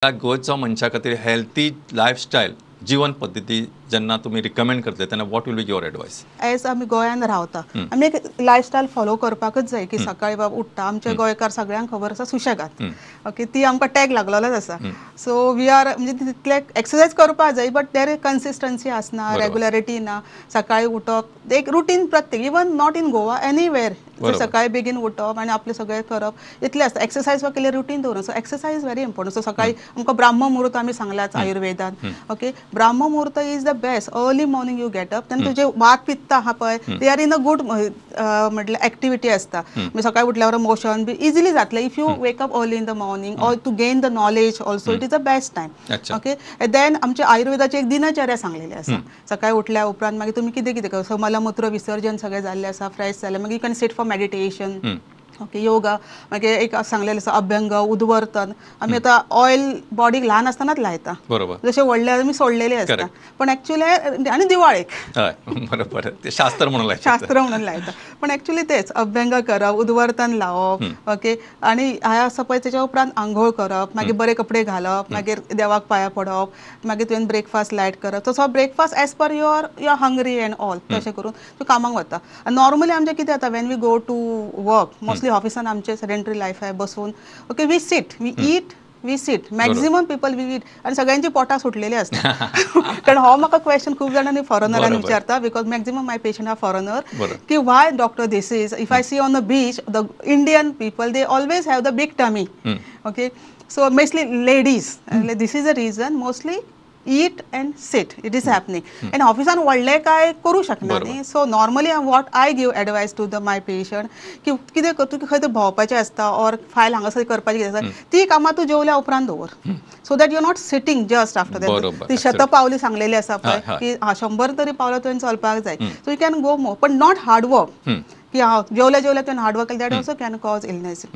गोंयचो मनशा खातीर हेल्थी लायफस्टायल जीवन पद्दती जेन्ना तुमी रिकमेंड करतले तेन्ना what will be your advice? As आमी गोंयान रावता आमी एक लायफस्टायल फॉलो करपाकच जाय की सकाळी बाब उठ्ठा, आमच्या गोंयकार सगळ्यांक खबर आसा सुशेगाद, ओके, ती आमकां टॅग लागलेलोच आसा. सो we are म्हणजे तितले एक्सरसायज करपाक जाय, बट there consistency आसना, रेगुलरिटी ना. सकाळी उठप एक रुटीन प्रत्येक, even not in Goa, anywhere सकाळी बेगीन उठप आनी आपलें सगळें करप इतलें आसता. एक्सरसायज वा केल्यार रुटीन दवरून, so exercise is very important. So सकाळी आमकां ब्राह्म मुहूर्त आमी सांगलाच आयुर्वेदान, ओके, ब्राह्म मुहूर्त is the best. Early morning you get up, तेन्ना तुजे वात पित्त आहा पळय they are in a good म्हटल्यार एक्टिविटी आसता. म्हणजे सकाळी उठल्यावर मोशन बी इजिली जातलें if you wake up early in the morning or to gain the knowledge also it is the best time. Okay, then आमच्या आयुर्वेदाची एक दिनचर्या सांगलेली आसा. सकाळी उठल्या उपरांत मागीर तुमी कितें कितें कर, सो मलमूत्र विसर्जन सगळें जाल्लें आसा, फ्रेश जालें, मागीर you can sit for meditation, okay, yoga. मागीर एक सांगलेलें आसा अभ्यंग, उद्वर्तन. आमी आतां ऑयल बॉडीक ल्हान आसतनाच लायता, जशें व्हडले आमी सोडलेले आसता, पण एक्चुअली आनी दिवाळेक बरोबर शास्त्र म्हणून लायता, शास्त्र म्हणून लायता, पण एक्चुअली तेच अभ्यंग करप, उद्वर्तन लावप, ओके, आनी हें आसा पळय तेच्या उपरांत आंघोळ करप, मागीर बरे कपडे घालप, मागीर देवाक पांया पडप, मागीर तुवें ब्रेकफास्ट लायट करप. तसो breakfast as per your hungry and all, तशें करून तूं कामाक वता. नॉर्मली आमचें कितें जाता when we go to work, mostly ऑफिसान आमचे सेडेंटरी लायफ आहे बसून, okay, we sit, we eat, we sit, maximum people we eat, आनी सगळ्यांची पोटां सुटलेली आसता. कारण हो म्हाका क्वेश्चन खूब जाणांनी फॉरेनरांनी विचारता, because maximum my patient are foreigner, की why doctor this is, if I see on the beach the Indian people they always have the big tummy, okay, so mostly ladies, this is a reason mostly eat and sit, it is happening. And ऑफिसान व्हडलें काय करूं शकना न्ही. So normally what I give advice to the my patient की कितें कर, तुका खंय तरी भोंवपाचें आसता ऑर फायल हांगासर करपाचें कितें आसता, ती कामां तूं जेवल्या उपरांत दवर, so that you are not sitting just after that. ती शतपावली सांगलेली आसा पळय की 100 तरी पावलां तुवें चलपाक जाय, so you can go more, पण not hard work की हांव जेवल्या जेवल्या तुवें हार्ड वर्क केलें, that also can cause illness.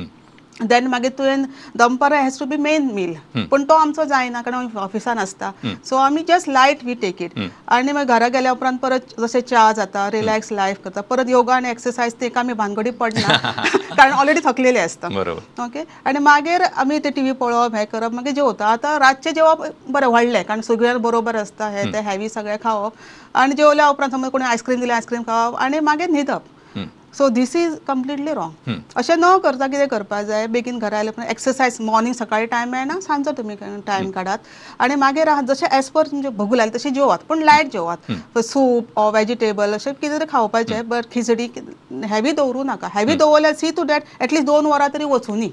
Then मागीर तुवें दनपारां has to be main meal, पूण तो आमचो जायना कारण आमी ऑफिसान आसता, सो आमी just light we take it. आनी मागीर घरा गेल्या उपरांत परत जशें च्या जाता, रिलॅक्स लायफ करता, परत योगा आनी एक्सरसायज तेका आमी भानगडी पडना कारण ऑलरेडी थकलेले आसता, ओके. आनी मागीर आमी ते टीव्ही पळोवप, हें करप, मागीर जेवता. आतां रातचें जेवप बरें व्हडलें कारण सगळ्यांक बरोबर आसता, हें तें हेवी सगळें खावप, आनी जेवल्या उपरांत समज कोणी आयस्क्रीम दिलें आयस्क्रीम खावप आनी मागीर न्हिदप. So this is completely wrong. अशें न करता कितें करपाक जाय, बेगीन घरा आयले उपरांत एक्सरसायज मॉर्निंग सकाळी टायम मेळना, सांजचो तुमी टायम काडात आनी मागीर जशें एज पर तुमचें भोगू लागलें तशें जेवात, पूण लायट जेवात, सूप ऑर वेजिटेबल अशें कितें तरी खावपाचें, बट खिचडी हेवी दवरूं नाका. हेवी दवरल्यार see to that at least 2 वरां तरी वचुनी,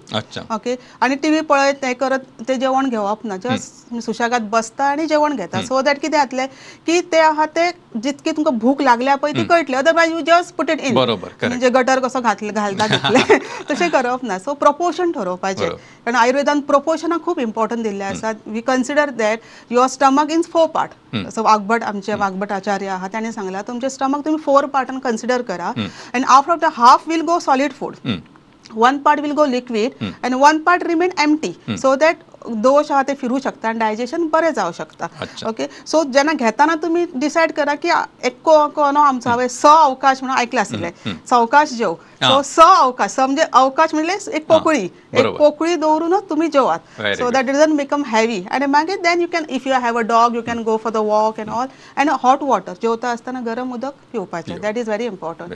ओके. आनी टीव्ही पळयत हें करत तें जेवण घेवप ना, जस्ट सुशेगाद बसता आनी जेवण घेता, सो that कितें जातलें की तें आहा तें जितकी तुमकां भूक लागल्या पळय ती कळटली, otherwise you just put it in, म्हणजे गटर कसो घालता घातले तशें करप ना. सो प्रपोर्शन ठरोवपाचें, कारण आयुर्वेदान प्रपोर्शनाक खूब इम्पॉर्टंट दिल्लें आसा. We consider that your stomach in 4 part. So Vagbhata, आमचे वाग्भट आचार्य आहा ताणें सांगलां तुमचें स्टमक तुमी 4 पार्टान कन्सिडर करा, and after the half will go solid food, 1 part will go liquid and 1 part remain empty, so that दोश आहा ते फिरू शकता आनी डायजेशन बरें जावं शकता, ओके. सो जेन्ना घेताना तुमी डिसायड करा की एक कोणो आमचो हांवें स अवकाश म्हणून आयकलां आसलें, सवकाश जेव, सो स अवकाश, स म्हणजे अवकाश म्हणल्यार एक पोकळी, एक पोकळी दवरूनच तुमी जेवात, so that it doesn't become heavy. आनी मागीर then you can, if you have a dog you can go for the walk and all. And hot water, जेवता आसतना गरम उदक पिवपाचें, that is very important.